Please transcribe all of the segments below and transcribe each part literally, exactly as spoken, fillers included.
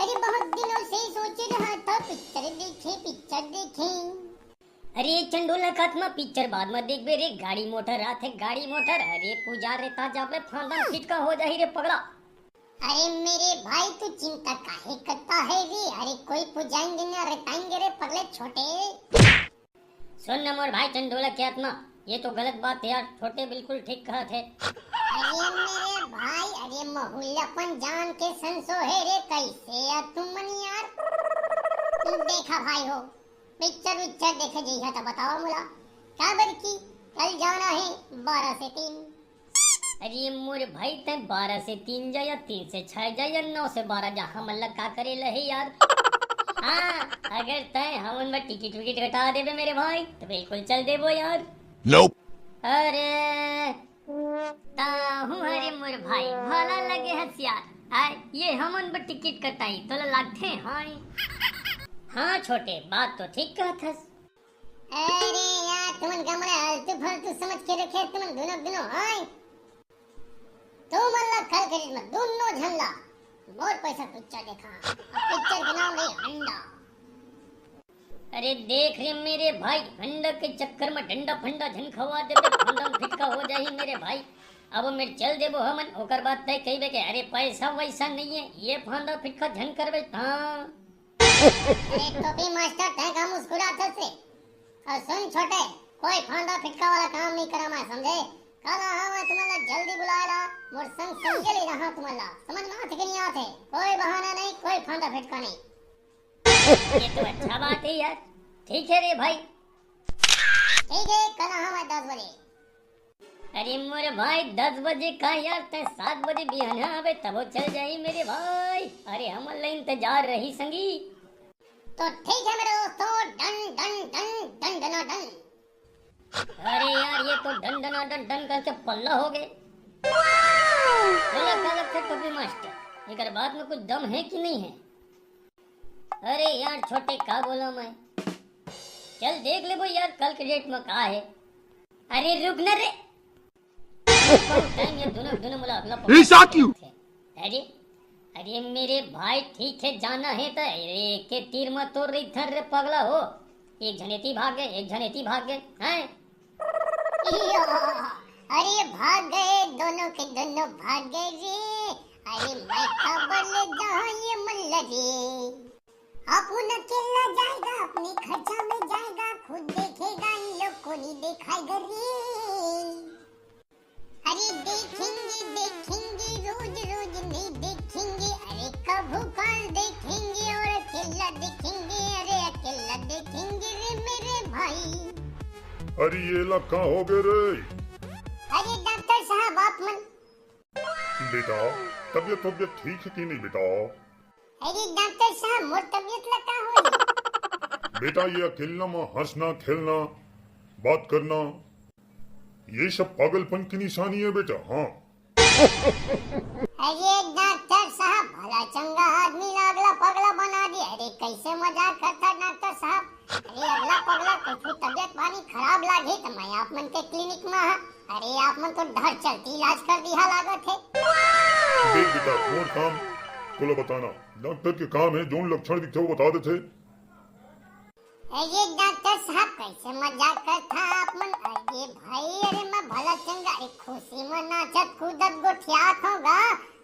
अरे बहुत दिनों से सोच रहा था पिक्चर देखे, पिक्चर देखे। अरे चंडोला, खात म पिक्चर बाद म देखबे रे, गाड़ी मोटर आथे, गाड़ी मोटर। अरे पुजार रे, ता जाबे फांदन फिटका हो जाही रे पगला। अरे मेरे भाई, तू चिंता काहे करता है रे? अरे कोई पुजाएंगे ना रटाएंगे रे पगले छोटे। सुन न मोर भाई चंडोला के आत्मा, ये तो गलत बात है यार, छोटे बिल्कुल ठीक कहत है। अरे मेरे भाई, अरे महूल अपन जान के संसो है रे, कैसे यार तुम मन यार। देखा भाई हो, पिक्चर विक्चर देखे जइहा त बताओ मोला, काबर की कल जाना है बारह से तीन। अरे मोर भाई, तय बारह से तीन जा या तीन से छह जा या नौ से बारह जा, हमन ला का करे लहे यार। हाँ, अगर तय हमन बर टिकट विकट कटा देबे मेरे भाई, तो बिल्कुल चल देबो यार। Nope। अरे ताहू, अरे मोर भाई, भला लगे हस यार। आय, ये हमन बर टिकट कटाई तोला लागथे? हाँ, हाँ छोटे, बात तो ठीक कहत हस। अरे यार, तुमन का मोला आलतू फालतू समझ के रखे, तुमन दोनों, दोनों, हाँ। तुमन ला कल के डेट में दोनों झन ला मोर पैसा पिक्चर देखा। अब पिक्चर के नाम नहीं, हंडा। अरे देख रे मेरे भाई, हंडा के चक्कर में डंडा फंडा झन खवा देबे, फांदा फिटका हो जाही मेरे भाई। अब मेर चल देबो हमन, ओकर बाद तय कहिबे के अरे पैसा वैसा नहीं है, ये फांदा फिटका झन करबे। हाँ। अरे टोपी मास्टर, तय का मुस्कुरात हस रे? और सुन छोटे, कोई फांदा फिटका वाला काम नहीं करा मैं, समझे? कल आहा मैं तुमन ला जल्दी बुलाए ला, मोर संग संगे ले रहा तुमन ला। समझ में आथे कि नहीं आथे? कोई बहाना नहीं, कोई फांदा फिटका नहीं। ये तो अच्छा बात है यार। ठीक है रे भाई। ठीक है, कल आहा मैं दस बजे। अरे मोरे भाई, दस बजे का यार, तय सात बजे बिहान आवे तबो चल जाई मेरे भाई। अरे हमन ला इंतजार रही संगी। तो ठीक है मेरे दोस्तों, डन डन डन डन डना डन। अरे यार, ये तो डन डना डन डन करके पल्ला हो गए। बोला का लगथे टोपी मास्टर, एकर बात में कुछ दम है कि नहीं है? अरे यार छोटे, का बोला मैं, चल देख लेबो यार कल के डेट में का है। अरे रुक ना रे, टाइम ये दोनों, दोनों मोला अगला पकड़। अरे, अरे मेरे भाई, ठीक है, जाना है तो एक के तीर में तोर रही थर रे पगला हो। एक झन एती भाग गए, एक झन एती भाग गए, हैं? अरे भाग गए दोनों के दोनों, भाग गए रे। अरे मैं खबर ले जहाँ ये मल्ल रे। अपन अकेला जाएगा, अपने खर्चा में जाएगा, खुद देखेगा, इन लोग को नहीं दिखाएगा रे। अरे देखेंगे, देखेंगे, रोज रोज नहीं देखेंगे। अरे कभू काल देखेंगे और अकेला देखेंगे। अरे अकेला देखेंगे रे मेरे भाई। अरे ये ला का हो गए रे? अरे डॉक्टर साहब, आप मन। बेटा, तबीयत, तबीयत ठीक है कि नहीं बेटा? अरे डॉक्टर साहब, मोर तबीयत ला का होई? बेटा, ये अकेला में हंसना, खेलना, बात करना, ये सब पागलपन की निशानी है बेटा। हाँ। अरे डॉक्टर साहब, भला चंगा आदमी ला अगला पगला बना दिया। अरे कैसे मजाक करता डॉक्टर साहब? अरे अगला पगला कुछ तबीयत पानी खराब लागे तो मैं आप मन के क्लिनिक में हा। अरे आप मन तो डर चलती इलाज कर दिया लागत है। देख बेटा, मोर काम तोला बताना। डॉक्टर के काम है, जोन लक्षण दिखथे वो बता देथे। अरे डॉक्टर साहब, कैसे मजाक करथा आप मन? अरे भाई, अरे मैं भला चंगा, अरे खुशी में नाचत कूदत गोठियात होगा।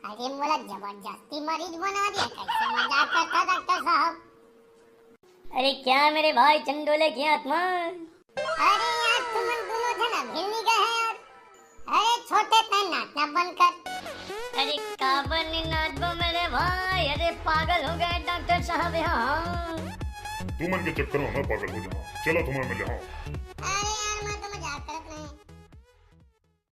अरे मोला जबरदस्ती मरीज बना दिया, कैसे मजाक करथा डॉक्टर साहब? अरे क्या मेरे भाई चंडोले की आत्मा? अरे यार, तुमन दोनों जन अभी नहीं गए हैं यार। अरे छोटे, तय नाचना बंद कर। अरे काबर नहीं नाचबो मेरे भाई? अरे पागल हो गए डॉक्टर साहब यहाँ। तुमन के चक्कर में मैं पागल हो जाऊँ। चलो तुम्हें मिले हाँ।